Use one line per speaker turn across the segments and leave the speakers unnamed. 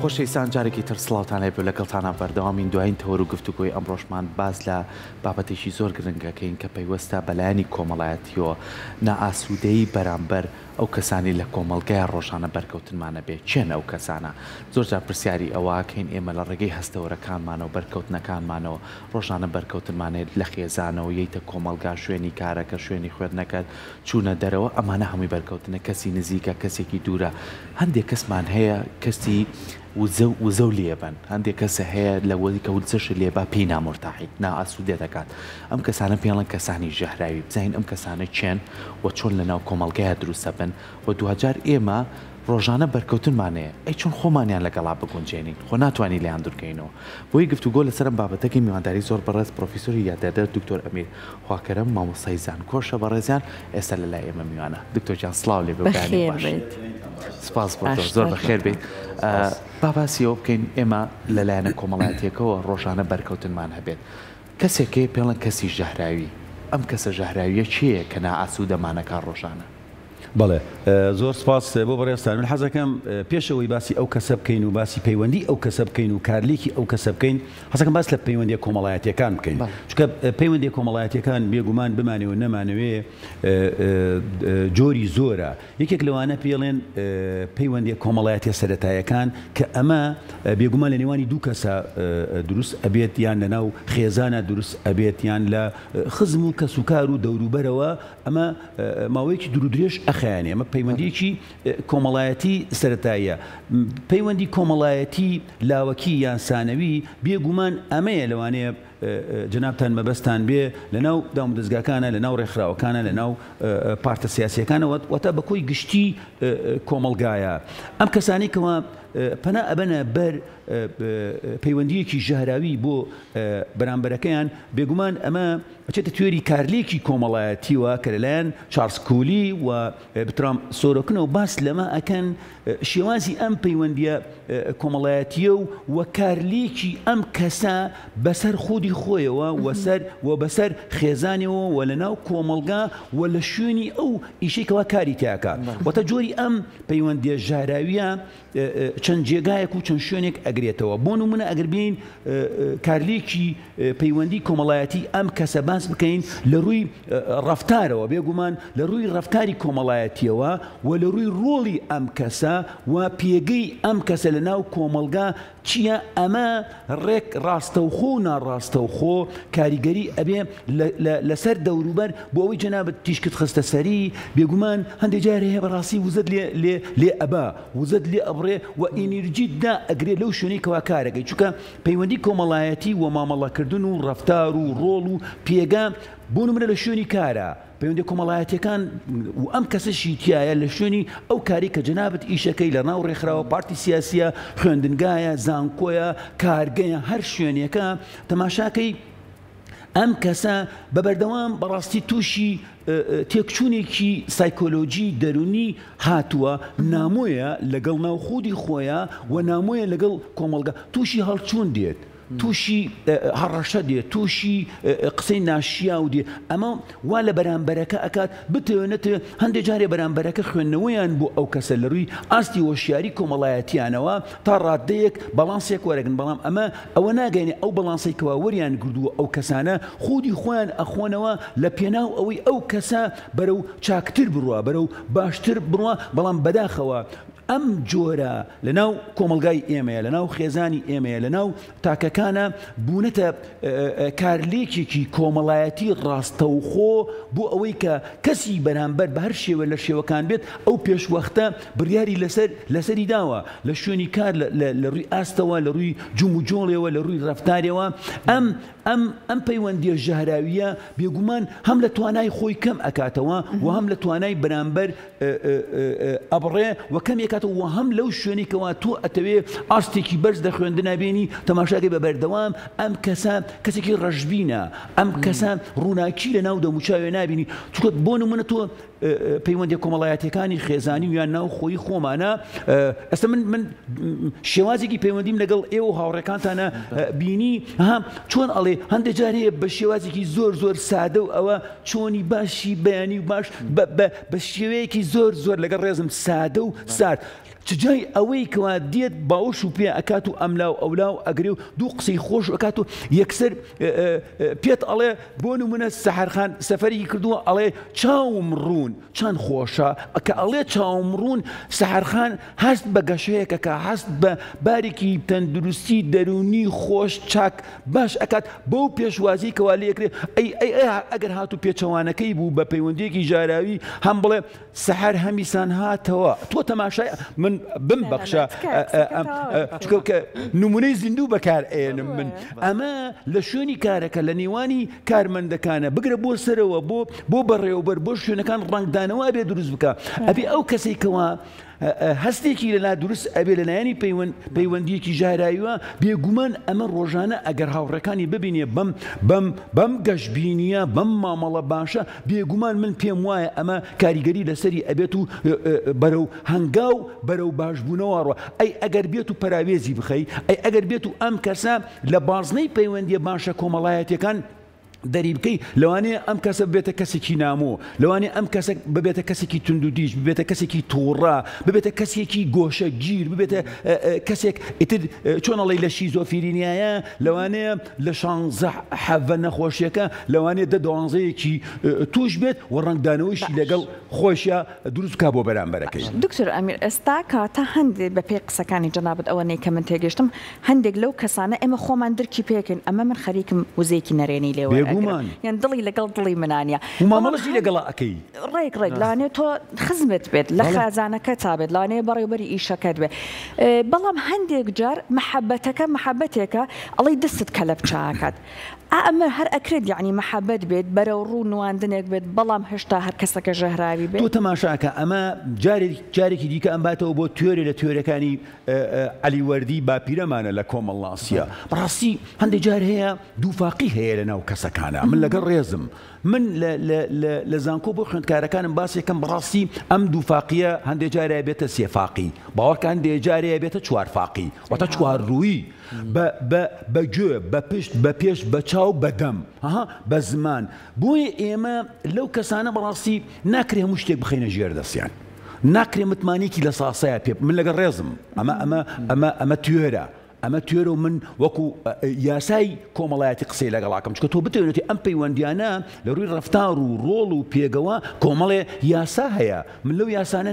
خۆشەویستان جارێکی تر سڵاوتان لێبێ لەگەڵتانا بەردەوامین دوایین تەوەر و گفتوگۆی ئەمڕۆشمان باس لە بابەتێکی زۆر گرنگ ئەکەین کە پەیوەستە بە لایەنی کۆمەڵایەتیەوە نائاسوودەیی بەرامبەر ئەو کەسانی لە کۆمەڵگای ڕۆژانە بەرکەوتنمان ئەبێ کێن ئەو کەسانە زۆر جار پرسیاری ئەوە ئەکەین ئێمە لە ڕێگەی هەستەوەرەکانمانەوە بەرکەوتنەکانمانەوە ڕۆژانە بەرکەوتنمان هەیە لە خێزانەوە یەیتە کۆمەڵگا شوێنی کارەکە شوێنی خوێندنەکەت چوونە دەرەوە ئەمانە هەمووی بەرکەوتنە کەسی نزیکە کەسێکی دوورە هەندێک کەسمان هەیە کەسی وزە وزەو لێبەن هەندێک کەسە هەیە لە وەی کە وزەشت لێبا پێی نامورتاحیت نائاسوودە دەکات ئەم کەسانە پێڵن کەسانی ژەهراوی بزانین ئەم کەسانە کێن و چۆن لە ناو کۆمەڵگایا دروست ئەبن و دواجار ئێمە ڕۆژانە بەرکەوتنمان هەیە ئەی چۆن خۆمانیان لەگەڵا بگونجێنین خۆ ناتوانین لێیان دوورکەینەوە بۆیە گفتوگۆ لەسەر ئەم بابەتەکەی میوانداری زۆر بەڕێز پڕۆفیسۆری یاددەر دکتۆر ئەمیر خواکەرەم مامۆستای زانکۆشە بەڕێزیان ئێستا لە لای ئێمە میوانە دکتۆر گیان سڵاو لێ بێ و بەیانی باش سپاس بۆ تۆ زۆر بەخێر بێیت با باسی ئەوە بکەین ئێمە لە لایەنە کۆمەڵایەتیەکەوە ڕۆژانە بەرکەوتنمان هەبێت کەسێک هەیە پێڵێن کەسی ژەهراوی ئەم کەسە ژەهراویە کێیە کە نائاسوودەمانەکا ڕۆژانە؟
بەڵێ زۆر سپاس بۆ بەڕێزتان. من حەزەکەم پێش ئەوەی باسی ئەو کەسە بکەین و باسی پەیوەندی ئەو کەسە بکەین و کارلێکی ئەو کەسە بکەین، حەزەکەم باس لە پەیوەندیە کۆمەڵایەتیەکان بکەین. چونکە پەیوەندیە کۆمەڵایەتیەکان بێگومان بمانەوێ و نەمانەوێ جۆری زۆرە. یەکێک لەوانە پێڵێن پەیوەندیە کۆمەڵایەتیە سەرەتایەکان کە ئەمە بێگومان لە نێوانی دوو کەسە دروست ئەبێت یان لە ناو خێزانە دروست ئەبێت یان لە خزم و کەسوکار و دەوروبەرەوە ئەمە ماوەیەکی دوورودرێژ ئەخایەنێ، ئەمە پەیوەندییەکی کۆمەڵایەتی سەرەتاییە. پەیوەندی کۆمەڵایەتی لاوەکی یان سانەوی بێگومان ئەمەیە لەوانەیە جەنابتان مەبەستان بێ لەناو دامودەزگاکانە، لەناو ڕێکخراوەکانە، لەناو پارتە سیاسییەکانە واتە بە کۆی گشتی کۆمەڵگایە. ئەم کەسانەی کەوا پەنا ئەبەنە بەر پەیوەندییەکی ژەهراوی بۆ بەرامبەرەکەیان، بێگومان ئەمە ئەچێتە تیۆری کارلێکی کۆمەڵایەتیوە کە لەلایەن چارڵز کولی و بترام سۆرۆکنەوە باس لەمە ئەکەن شێوازی ئەم پەیوەندیە کۆمەڵایەتیە و و کارلێکی ئەم کەسە بەسەر خودی خۆیەوە وەسەر و بەسەر خێزانەوە و لەناو کۆمەڵگا و لە شوێنی ئەو ئیشەی کەوا کاری تیاکا واتە جۆری ئەم پەیوەندیە ژەهراویە چەند جێگایەک و چەند شوێنێک ئەگرێتەوە. بۆ نمونە ئەگەر بێین کارلێکی پەیوەندی کۆمەڵایەتی ئەم کەسە باس بکەین لە ڕووی ڕەفتارەوە، بێگومان لە ڕووی ڕەفتاری کۆمەڵایەتیەوە و لە ڕووی ڕۆڵی ئەم کەسە و پێگەی ئەم کەسە لە ناو کۆمەڵگا چییە، ئەمە ڕێک ڕاستەوخۆ و ناڕاستەوخۆ کاریگەری ئەبێ لەسەر دەوروبەر، بۆ ئەوەی جەنابت تیشکت خستە سەری، بێگومان هەندێ جار هەیە بەڕاستی وزەت لێ لێ لێ ئەبا، وزەت لێ ئەبڕێ و ئینیرجیت دائەگرێ لەو شوێنەی کەوا کارەکەی، چونکە پەیوەندی کۆمەڵایەتی و مامەڵەکردن و ڕەفتار و ڕۆڵ و پێگە بۆ نمونە لە شوێنی کارا، پەیوەندیە کۆمەڵایەتیەکان و ئەم کەسەشی تیایە لە شوێنی ئەو کاری کە جەنابت ئیشەکەی لە ناو ڕێکخراوە پارتی سیاسیە، خوێندنگایە، زانکۆیە، کارگەیە، هەر شوێنێکە تەماشاکەی ئەم کەسە بە بەردەوام بەڕاستی تووشی تێکچوونێکی سایکۆلۆجی دەرونی هاتووە، نامۆیە لەگەڵ ناو خودی خۆیا و نامۆیە لەگەڵ کۆمەڵگا، تووشی هەڵچوون دێت. تووشی هەڕەشە دێ، تووشی قسەی ناشیاو دێ، ئەمە وا لە بەرامبەرەکە ئەکات بتەوێ نەتەوێ هەندێ جارێ بەرامبەرەکە خوێندنەوەیان بۆ ئەو کەسە لە رووی ئاستی هۆشیاری کۆمەڵایەتیانەوە تا ڕاددەیەک بەڵانسێک وەرەگرن، بەڵام ئەمە ئەوە ناگەیەنێ ئەو بەڵانسەی کەوا وەریان گردووە ئەو کەسانە خودی خۆیان ئەخۆنەوە لە پێناو ئەوەی ئەو کەسە بەرەو چاکتر بڕوا بەرەو باشتر بڕوا، بەڵام بەداخەوە ئەم جۆرە لە ناو کۆمەڵگای ئێمەیە، لە ناو خێزانی ئێمەیە، لە ناو تاکەکانە بوونەتە کارلێکێکی کۆمەڵایەتی ڕاستەوخۆ بۆ ئەوەی کە کەسی بەرامبەر بە هەر شێوە لە شێوەکان بێت ئەو پێشوەختە بڕیاری لەسەر لەسەری داوە لە شوێنی کار لە ڕووی ئاستەوە لە ڕووی جموجۆڵێوە لە ڕووی ڕەفتارێوە ئەم ئەم ئەم پەیوەندیە ژەهراویە بێگومان هەم لە توانای خۆی کەم ئەکاتەوە و هەم لە توانای بەرامبەر ئەبڕێ و کەمی ئەکاتەوە و هەم لەو شوێنەی کەوا تۆ ئەتەوێ ئاستێکی بەرز لە خوێندنا بێنی تەماشاکەی بە بەردەوام ئەم کەسە کەسێکی ڕەشبینە ئەم کەسە ڕووناکی لە ناو دەموچاوێ نابینی چونکە بۆ نمونە تۆ پەیوەندیە کۆمەڵایەتیەکانی خێزانی و یان ناو خۆی خۆمانە ئێستا من من شێوازێکی پەیوەندیم لەگەڵ ئێوە و هاوڕێکانتانە بینی ها چۆن ئەڵێ هەندێک جار هەیە بە شێوازێکی زۆر زۆر سادە و ئەوە چۆنی باشی بەیانی و باش بە شێوەیەکی زۆر زۆر لەگەڵ ڕێزم سادە و سارد. چ جای ئەوەی کەوا دێت باوەش و پێ ئەکات و ئەملا و ئەولا و ئەگرێ و دوو قسەی خۆش ئەکات و یەکسەر پێت ئەڵێ بۆ نمونە سەحەرخان سەفەرێکی کردووە ئەڵێ چاوم ڕوون چەند خۆشە کە ئەڵێ چاوم ڕوون سەحەرخان هەست بە گەشەیەک ئەکا هەست بە بارێکی تەندروستی دەروونی خۆش چاک باش ئەکات بەو پێشوازی کەوا لێکرێ ئەی ئەی ئەگەر هاتوو پێچەوانەکەی بوو بە پەیوەندیەکی ژاراوی هەم بڵێ سەحەر هەمیسان هاتەوە تۆ تەماشای من بمبەخشە چونکە کە نمونەی زیندوو بەکار ئێنم من ئەمە لە شوێنی کارەکە لە نێوانی کارمەندەکانە بگرە بۆ سەرەوە بۆ بۆ بەڕێوەبەر بۆ شوێنەکان ڕەنگدانەوە ئەبێ دروست بکە ئەبێ ئەو کەسێک کەوا هەستێکی لەلا دروست ئەبێ لە لایەنی پەیوەند پەیوەندیەکی ژاراویوە بێگومان ئەمە ڕۆژانە ئەگەر هاوڕێکانی ببینێ بەم بەم بەم گەشبینیە بەم مامەڵە باشە بێگومان من پێم وایە ئەمە کاریگەری لەسەری ئەبێت و بەرەو هەنگاو بەرەو باشبوونەوە ڕۆ ئەی ئەگەر بێت و پەراوێزی بخەی ئەی ئەگەر بێت و ئەم کەسە لە بازنەی پەیوەندیە باشە کۆمەڵایەتیەکان دەری بکەی لەوانەیە ئەم کەسە ببێتە کەسێکی نامۆ لەوانەیە ئەم کەسە ببێتە کەسێکی توندوتیژ ببێتە کەسێکی تووڕە ببێتە کەسێکی گۆشەگیر ببێتە کەسێک ئیتر چۆن ئەڵێی لە شیزۆفیرینیایە لەوانەیە لە شانزە حەڤە نەخۆشیەکە لەوانەیە دە دوانزەیەکی توش بێت و ڕەنگدانەوەیشی لەگەڵ خۆیشیا دروست بکا بۆ بەرامبەرەکەی.
دکتۆر ئەمیر ئێستا کەواتە هەندێک بە پێی قسەکانی جەنابت ئەوەنەی کە من تێگەشتم هەندێک لەو کەسانە ئێمە خۆمان درکی پێکەین ئەمە من خەریکم وزەیەکی نەرێنی لێ وەرئەگرم
بێگومان.
یان دڵی لەگەڵ دڵی منا نیە
و
بەڵام
مامەڵەشی
هەن
لەگەڵا ئەکەی.
ڕێک ڕێک لەوانەیە تۆ خزمت بێت لە
بەڵێ.
خێزانەکەتا بێت لەوانەیە بەڕێوبەری ئیشەکەت بێت بەڵام هەندێک جار مەحەبەتەکە مەحەبەتێکە ئەڵێی دەستت کەلەپچە ئەکات ئا ئەمە هەر ئەکرێت یەعنی مەحەبەت بێت بەرەو ڕوو نواندنێک بێت بەڵام هێشتا هەر کەسەکە ژەهراوی
تۆ
بێت؟
تەماشاکە ئەمە جارێ جارێکی دیکە ئەمباتەوە بۆ تیۆرێ لە تیۆرەکانی عەلی وەردی باپیرەمانە لە کۆمەڵناسیە بەڕاستی هەندێک جار هەیە دووفاقی هەیە لە ناو کەسەکانە من لەگەڵ ڕێزم من لە لە لە لە زانکۆ بۆ خوێندکارەکانم باسێکم بەڕاستی ئەم دووفاقیە هەندێک جارێ بێتە سێفاقی باوەڕکە هەندێ جارێ بێتە چوارفاقی واتە چوارڕووی بە بە بە گوێ بە پشت بە پێش بە چاو بە دەم ها بە زمان بۆیە ئێمە لەو کەسانە بەڕاستی ناکرێ هەموو شتێک بخەینە ژێر دەستیان ناکرێ متمانەیەکی لە ساسەیە پێ من لەگەڵ ڕێزم ئەمە ئەمە ئەمە ئەمە توێرە ئەمە توێرە و من وەکو یاسای کۆمەڵایەتی قسەی لەگەڵاکەم چکە تۆ بتوێنێتی ئەم پەیوەندیانە لە ڕووی ڕەفتار و ڕۆڵ و پێگەوە کۆمەڵێ یاسا هەیە من لەو یاسانە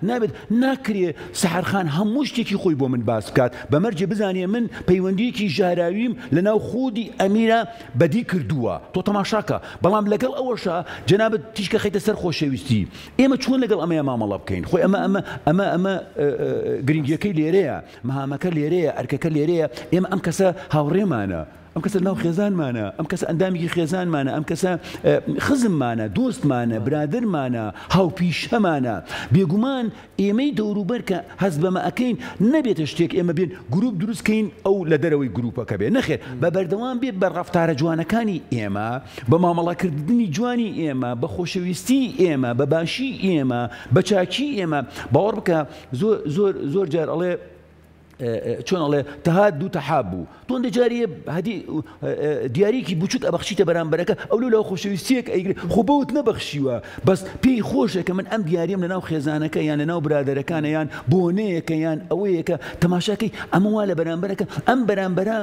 نابێت ناکرێ سەحەر خان هەموو شتێکی خۆی بۆ من باس بکات بە مەرجێ بزانێ من پەیوەندیەکی ژاراویم لەناو خودی ئەمیرە بەدی کردووە تۆ تەماشاکە بەڵام لەگەڵ ئەوەشا جەنابت تیشکە خەیتە سەر خۆشەویستی ئێمە چۆن لەگەڵ ئەمەیا مامەڵە بکەین خۆی ئەمە ئەمە ئەمە ئەمە گرنگیەکەی لێرەیە مەهامەکە لێرەیە ئەرکەکە لێرەیە ئێمە ئەم کەسە هاوڕێمانە ئەم کەسە لەناو خێزانمانە، ئەم کەسە ئەندامێکی خێزانمانە، ئەم کەسە خزممانە، دۆستمانە، برادەرمانە، هاوپیشەمانە. بێگومان ئێمەی دەوروبەر کە هەست بەمە ئەکەین نەبێتە شتێک ئێمە بێن گروپ دروست کەین ئەو لە دەرەوەی گروپەکە بێ، نەخێر بە بەردەوام بێ بە ڕەفتارە جوانەکانی ئێمە، بە مامەڵەکردنی جوانی ئێمە، بە خۆشەویستی ئێمە، بە باشی ئێمە، بە چاکی ئێمە، باوەڕ بکە زۆر زۆر زۆر جار ئەڵێ چۆن ئەڵێ تەها دوو تەحاب بوو تۆ هەندێک جاری هەدی دیاریکی بچوک ئەبەخشیتە بەرامبەرەکە ئەو لەو خۆشەویستیەک ئەیگرێ خۆ بەوت نەبەخشیوە بەس پێی خۆشە کە من ئەم دیاریم لەناو خێزانەکە یان لەناو برادەرەکانە یان بۆنەیەکە یان ئەوەیەکە تەماشاکەی ئەمە وا لە بەرامبەرەکە ئەم بەرامبەرە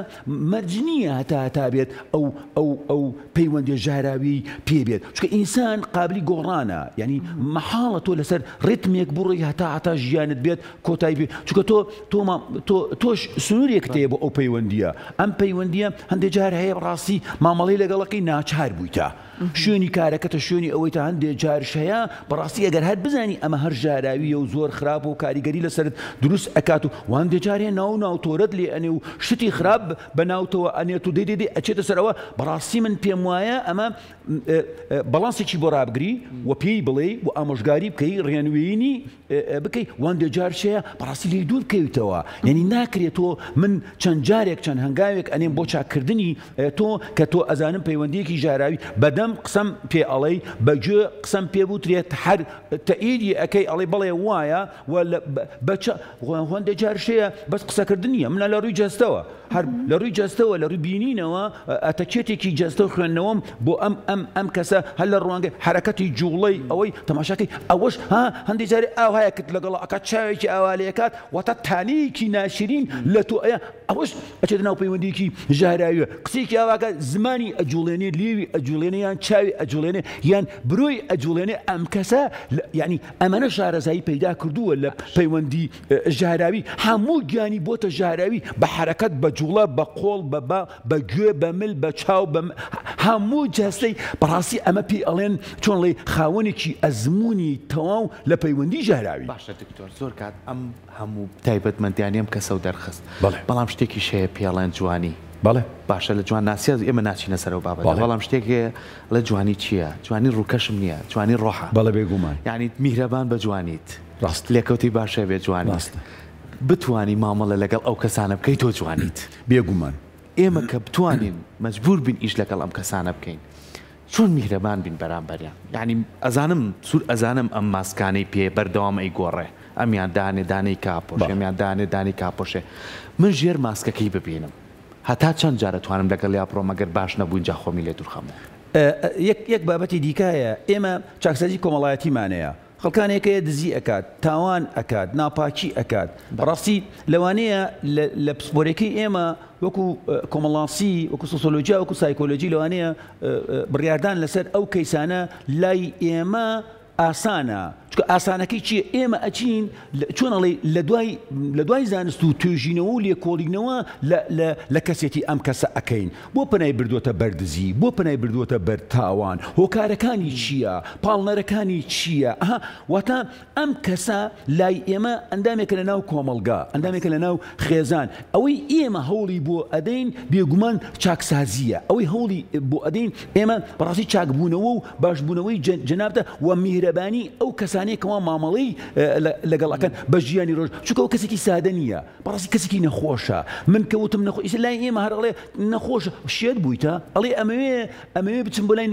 مەرج نییە هەتا هەتا بێت ئەو ئەو ئەو پەیوەندی ژاراوی پێ بێت چونکە ئینسان قابلی گۆڕانە یعنی مەحاڵە تۆ لەسەر ڕیتمێک بڕۆی هەتا هەتا ژیانت بێت کۆتایی پێ چونکە تۆ تۆ تۆ تۆش سنوورێکت هەیە بۆ ئەو پەیوەندییە ئەم پەیوەندییە هەندێک جار هەیە بەڕاستی مامەڵەی لەگەڵەکەی ناچار بوویتە شوێنی کارەکەتە شوێنی ئەوەی تا هەندێک جارش هەیە بەڕاستی ئەگەر هەر بزانی ئەمە هەر ژاراویە و زۆر خراپ و کاریگەری لەسەرت دروست ئەکات و هەندێک جار هەیە ناو ناو تۆرەت لێ ئەنێ و شتی خراپ بە ناوتەوە ئەنێت و دەی دەی دەی ئەچێتە سەرەوە بەڕاستی من پێم وایە ئەمە بەڵانسێکی بۆ ڕابگری و پێی بڵێی و ئامۆژگاری بکەی ڕێنوێنی بکەی وەندێ جار شەیە بەڕاستی لێی دوور بکەویتەوە یعنی ناکرێت تۆ من چەند جارێک چەند هەنگاوێک ئەنێم بۆ چاکردنی تۆ کە تۆ ئەزانم پەیوەندیەکی ژاراوی بەدەم. دەم قسەم پێ ئەڵێی، بە گوێ قسەم پێ بوترێت هەر تەئیدی ئەکەی ئەڵێی بەڵێ وایە و بە چ هەندێ جاریش هەیە بەس قسەکردن نییە منە لە ڕووی جەستەوە هەر لە ڕووی جەستەوە لە ڕووی بینینەوە ئەتەکێتێکی جەستە و خوێندنەوەم بۆ ئەم ئەم ئەم کەسە هەر لە ڕوانگەی حەرەکەتی جوڵەی ئەوەی تەماشاکەی ئەوەش ها هەندێک جارێ ئاوهایە کرد لەگەڵ ئەکات چاوێکی ئاوا لێ ئەکات واتە تانەیەکی ناشرین لە تۆ ئەیا ئەوەش ئەچێتە ناو پەیوەندیەکی ژەهراویە قسەیەکی ئاواکە زمانی ئەجوڵێنێ لێوی ئەجوڵێنێ یان چاوی ئەجوڵێنێ یان برۆی ئەجوڵێنێ ئەم کەسە یعنی ئەمەنە شارەزایی پەیدا کردووە لە پەیوەندی ژەهراوی هەموو گیانی بۆتە ژەهراوی بە حەرەکەت بە جوڵە بە قۆڵ بە با بە گوێ بە مل بە چاو بە هەموو جەستەی بەڕاستی ئەمە پێی ئەڵێن چۆن ڵێ خاوەنێکی ئەزموونی تەواو لە پەیوەندی ژەهراوی.
باشە دکتۆر زۆر کات ئەم هەموو تایبەتمەندیانی ئەم کەسەو دەرخست بەڵام شتێکیش هەیە پێڵێن جوانی
بەڵێ.
باشە لە جوان ناسیە ئێمە ناچینە سەر ئەو بابەتە بەڵام شتێک هەیە ئەڵێ جوانی چییە جوانی ڕووکەشم نییە جوانی ڕۆحە
بەڵێ بێگومان.
یانی میهرەبان بە جوانیت
ڕاستە.
لێکەوتەی باش هەبێ جوانیت
ڕاستە.
بتوانی مامەڵە لەگەڵ ئەو کەسانە بکەی تۆ جوانیت.
بێگومان.
ئێمە کە بتوانین مەجبوور بین ئیش لەگەڵ ئەم کەسانە بکەین چۆن میهرەبان بین بەرامبەریان یانی ئەزانم سور ئەزانم ئەم ماسکانەی پێ بەردەوام ئەیگۆڕێ ئەمیان دانێ دانەی کاپۆشێ ئەمیان دانێ دانەی کاپۆشێ من ژێر ماسکەکەی ببینم هەتا چەند جار ئەتوانم لەگەڵیا بڕۆم ئەگەر باش نەبووین جا خۆمی لێ دوورخەمەوە.
یەک یەک بابەتی دیکە هەیە ئێمە چاکسازی کۆمەڵایەتیمان هەیە خەڵکانێک هەیە دزی ئەکات تاوان ئەکات ناپاکی ئەکات بەڕاستی لەوانەیە لە پسپۆرێکی ئێمە وەکو کۆمەڵناسی وەکو سۆسۆلۆجیا وەکو سایکۆلۆجی لەوانەیە بڕیاردان لەسەر ئەو کەیسانە لای ئێمە ئاسانە چونکە ئاسانەکەی چییە ئێمە ئەچین چۆن ئەڵێ لە دوای لە دوای زانست و توێژینەوە و لێکۆڵینەوە لە کەسێتی ئەم کەسە ئەکەین بۆ پەنای بردووەتە بەر دزی بۆ پەنای بردووەتە بەر تاوان هۆکارەکانی چییە پاڵنەرەکانی چییە ئەها واتە ئەم کەسە لای ئێمە ئەندامێکە لە ناو کۆمەڵگا ئەندامێکە لە ناو خێزان ئەوەی ئێمە هەوڵی بۆ ئەدەین بێگومان چاکسازییە ئەوەی هەوڵی بۆ ئەدەین ئێمە بەڕاستی چاکبوونەوە و باشبوونەوەی جەنابتە و میهرەبانی ئەو کەسانەیە کەوا مامەڵەی لەگەڵ ئەکەن بە ژیانی ڕۆژ چونکە ئەو کەسێکی سادە نییە بەڕاستی کەسێکی نەخۆشە من کە وتم نەخۆ ئیستا لای ئێمە هەر ئەڵێ نەخۆشە شێت بوویتە ئەڵێ ئەمەوێ ئەمەوێ بچم بۆ لای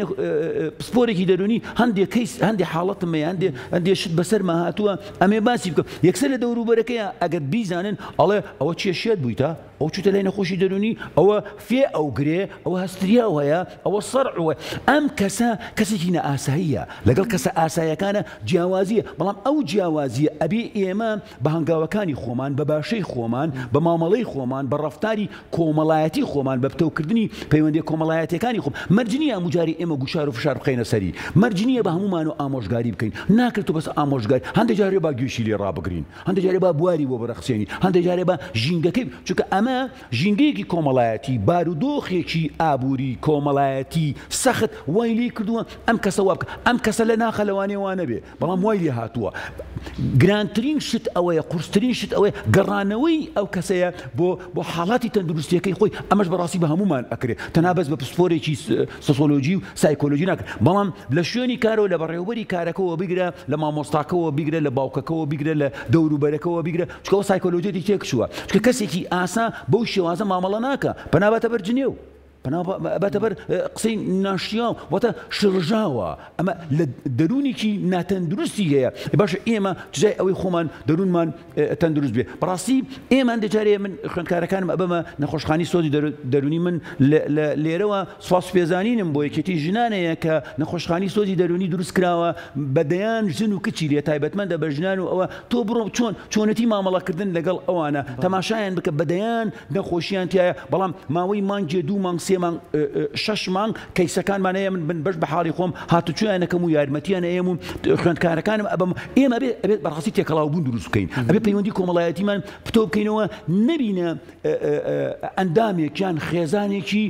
پسپۆرێکی دەروونی هەندێک کەیس هەندێک حاڵەتم هەیە هەندێ هەندێ شت بەسەرما هاتووە ئەمێ باسی بکەم یەکسەر لە دەوروبەرەکەیە ئەگەر بیزانن ئەڵێ ئەوە چیە شێت بوویتە ئەو چوتە لای نەخۆشی دەروونی ئەوە فێ ئەو گرێ ئەوە هەستریاو هەیە ئەوە سەرع و ئەم کەسە کەسێکی نائاساییە لەگەڵ کەسە ئاسایەکانە جیاوازیە بەڵام ئەو جیاوازیە ئەبێ ئێمە بە هەنگاوەکانی خۆمان، بە باشەی خۆمان، بە مامەڵەی خۆمان، بە ڕەفتاری کۆمەڵایەتی خۆمان، بە پتەوکردنی پەیوەندیە کۆمەڵایەتیەکانی خۆم، مەرج نییە هەموو جارێ ئێمە گوشار و فشار بخەینە سەری، مەرج نییە بە هەموومان و ئامۆژگاری بکەین، ناکرێت تۆ بەس ئامۆژگاری، هەندێ جارێ با گوێشی لێ ڕابگرین، هەندێ جارێ با بواری بۆ بڕەخسێنین، هەندێ جارێ با ژینگەکەی، چونکە ئەمە ژینگەیەکی کۆمەڵایەتی، بارودۆخێکی ئابووری کۆمەڵایەتی سەخت وای لێ کردووە ئەم کەسە وا بکا، ئەم کەسە لە ناخە لەوانەیە وا نەبێ، بەڵام وای لێ هاتووە گرانترین شت ئەوەیە قورسترین شت ئەوەیە گەڕانەوەی ئەو کەسەیە بۆ بۆ حاڵاتی تەندروستیەکەی خۆی ئەمەش بەڕاستی بە هەمومان ئەکرێ تەنها بەس بە پسپۆرێکی سۆسۆلۆجی و سایکۆلۆجی ناکرێت بەڵام لە شوێنی کارەوە لە بەڕێوبەری کارەکەەوە بگرە لە مامۆستاکەەوە بگرە لە باوکەکەەوە بگرە لە دەوروبەرەکەەوە بگرە چونکە ئەو سایکۆلۆجیەتی تێکچووە چونکە کەسێکی ئاسا بەو شێوازە مامەڵە ناکە پەنا باتە بەر جنێو پەنا باتە بەر قسەی ناشیاو واتە شڵەژاوە ئەمە لە دەروونێکی ناتەندروستی هەیە باشە ئێمە جای ئەوەی خۆمان دەروونمان تەندروست بێ بەڕاستی ئێمە هەندێک جارێ من خوێندکارەکانم ئەبەمە نەخۆشخانی سۆزی دەروونی من لێرەوە سواس پێزانینم بۆ یەکێتی ژنانەیە کە نەخۆشخانی سۆزی دەروونی دروست کراوە بە دەیان ژن و کچی لێ تایبەتمەندە بە ژنان و ئەوە تۆ بڕۆ چۆن چۆنەتی مامەڵەکردن لەگەڵ ئەوانە تەماشایان بکە بە دەیان نەخۆشیان تیایە بەڵام ماوەی مانگێ دوو مانگ سێ مانگ شەش مانگ کەیسەکانمان هەیە من بن بەش بە حاڵی خۆم هاتوچۆیان ئەکەم و یارمەتیان ئەیەم و خوێندکارەکانم ئەبەم ئێمە ئەبێ ئەبێت بەڕاستی تێکەڵاو بوون دروست بکەین ئەبێ پەیوەندی کۆمەڵایەتیمان پتەو بکەینەوە نەبینە ئەندامێک یان خێزانێکی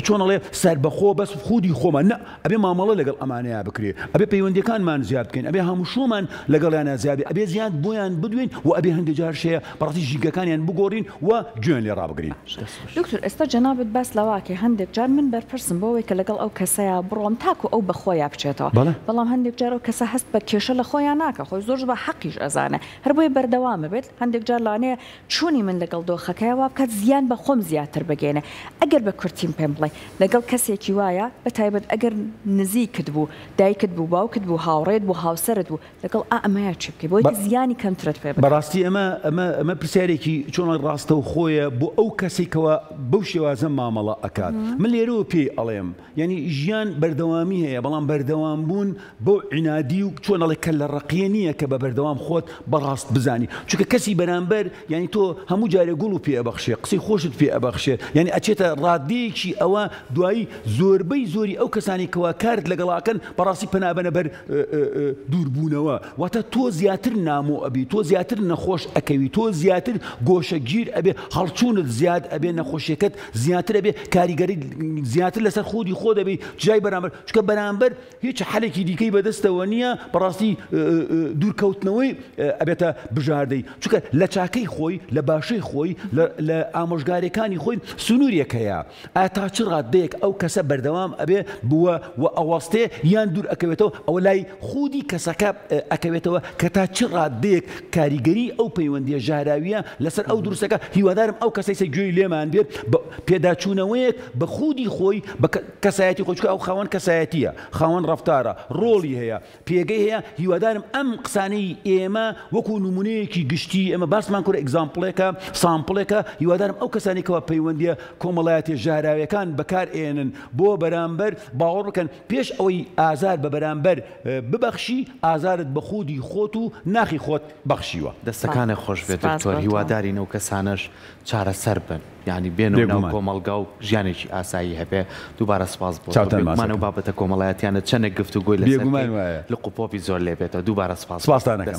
چۆن ئەڵێ سەربەخۆ بەس خودی خۆمان نە ئەبێ مامەڵە لەگەڵ ئەمانەیا بکرێ ئەبێ پەیوەندیەکانمان زیاد بکەین ئەبێ هاموشۆمان لەگەڵیانا زیاد بێ ئەبێ زیاد بۆیان بدوێین و ئەبێ هەندێ جار هەیە بەڕاستی ژینگەکانیان بگۆڕین و گوێیان لێ ڕابگرین.
دکتۆر ئێستا جەنابت باس لەوە ئەکەی. هەندێک جار من بەرپرسم بۆ ئەوەی کە لەگەڵ ئەو کەسەیا بڕۆم تاکو ئەو بە خۆیا بچێتەوە
بەڵێ.
بەڵام هەندێک جار ئەو کەسە هەست بە کێشە لە خۆیا ناکا خۆی زۆر بە حەقیش ئەزانێ هەر بۆیە بەردەوام ئەبێت هەندێک جار لەوانەیە چوونی من لەگەڵ دۆخەکەیا وا بکات زیان بە خۆم زیاتر بگەینێ ئەگەر بە کورتیم پێم بڵێی لەگەڵ کەسێکی وایە بە تایبەت ئەگەر نزیکت بوو دایکت بوو باوکت بوو هاوڕێت بوو هاوسەرت بوو لەگەڵ ئا ئەمەیا چی بکەی بۆی کە زیانی کەمترت پێ بگات؟
بەڕاستی ئەمە ئەمە ئەمە پرسیارێکی چۆن ئەڵێی ڕاستەوخۆیە بۆ ئەو کەسەی کەوا بەو شێوازە مامەڵە ئەکات من لێرەوە پێی ئەڵێم یانی ژیان بەردەوامی هەیە بەڵام بەردەوام بوون بەو عینادی و چۆن ئەڵێ کەللە ڕەقیە نییە کە بە بەردەوام خۆت بە ڕاست بزانی چونکە کەسی بەرامبەر یانی تۆ هەموو جارێ گوڵ پێ ئەبەخشێ قسەی خۆشت پێ ئەبەخشێ یانی ئەچێتە ڕادەیەکی ئەوە دوایی زۆربەی زۆری ئەو کەسانی کەوا کارت لەگەڵا ئەکەن بەڕاستی پەنا بەنە بەر دووربوونەوە واتە تۆ زیاتر نامۆ ئەبی تۆ زیاتر نەخۆش ئەکەوی تۆ زیاتر گۆشەگیر ئەبێ هەڵچوونت زیاد ئەبێ نەخۆشیەکەت زیاتر ئەبێ کاریگەری زیاتر لەسەر خودی خۆ دەبی جای بەرامبەر چونکە بەرامبەر هیچ حەلێکی دیکەی بەدەستەوە نییە بەڕاستی دوورکەوتنەوەی ئەبێتە بژاردەی چونکە لە چاکەی خۆی لە باشەی خۆی لە ئامۆژگاریەکانی خۆی سنوورێک هەیە ئایا تا چ ڕاددەیەک ئەو کەسە بەردەوام ئەبێ بووە و ئەوەستێ یان دوور ئەکەوێتەوە ئەوە لای خودی کەسەکە ئەکەوێتەوە کە تا چ ڕاددەیەک کاریگەری ئەو پەیوەندیە ژەهراویە لەسەر ئەو دروستەکە هیوادارم ئەو کەسەی سە گوێی لێمان بێت بە پێداچوونەوەیەک بە خودی خۆی بە کەسایەتی خۆی چونکە ئەو خاوەن کەسایەتیە خاوەن ڕەفتارە ڕۆڵی هەیە پێگەی هەیە هیوادارم ئەم قسانەی ئێمە وەکو نمونەیەکی گشتی ئێمە باسمان کرد example ێکە sample ێکە هیوادارم ئەو کەسانی کەوا پەیوەندیە کۆمەڵایەتیە ژەهراویەکان بەکار ئێنن بۆ بەرامبەر باوەڕ بکەن پێش ئەوەی ئازار بە بەرامبەر ببەخشی ئازارت بە خودی خۆت و ناخی خۆت بەخشیوە.
دەستەکانت خۆش بێت
سپاس
دکتۆر
بۆ تۆ.
هیوادارین ئەو کەسانەش چارەسەر بن یانی بێنەوە ناو
بێگومان.
کۆمەڵگا و ژیانێکی ئاسایی هەبێ دووبارە سپاس بۆ تۆ
چاوتان
بێگومان ئەو
ماچەکەم.
بابەتە کۆمەڵایەتیانە چەنێک گفتوگۆی لەسەر
بێگومان
بکەین
وایە.
لق و پۆپی زۆر لێ بێتەوە دووبارە سپاس بۆ تۆ
سپاستان ئەکەم.
دەست.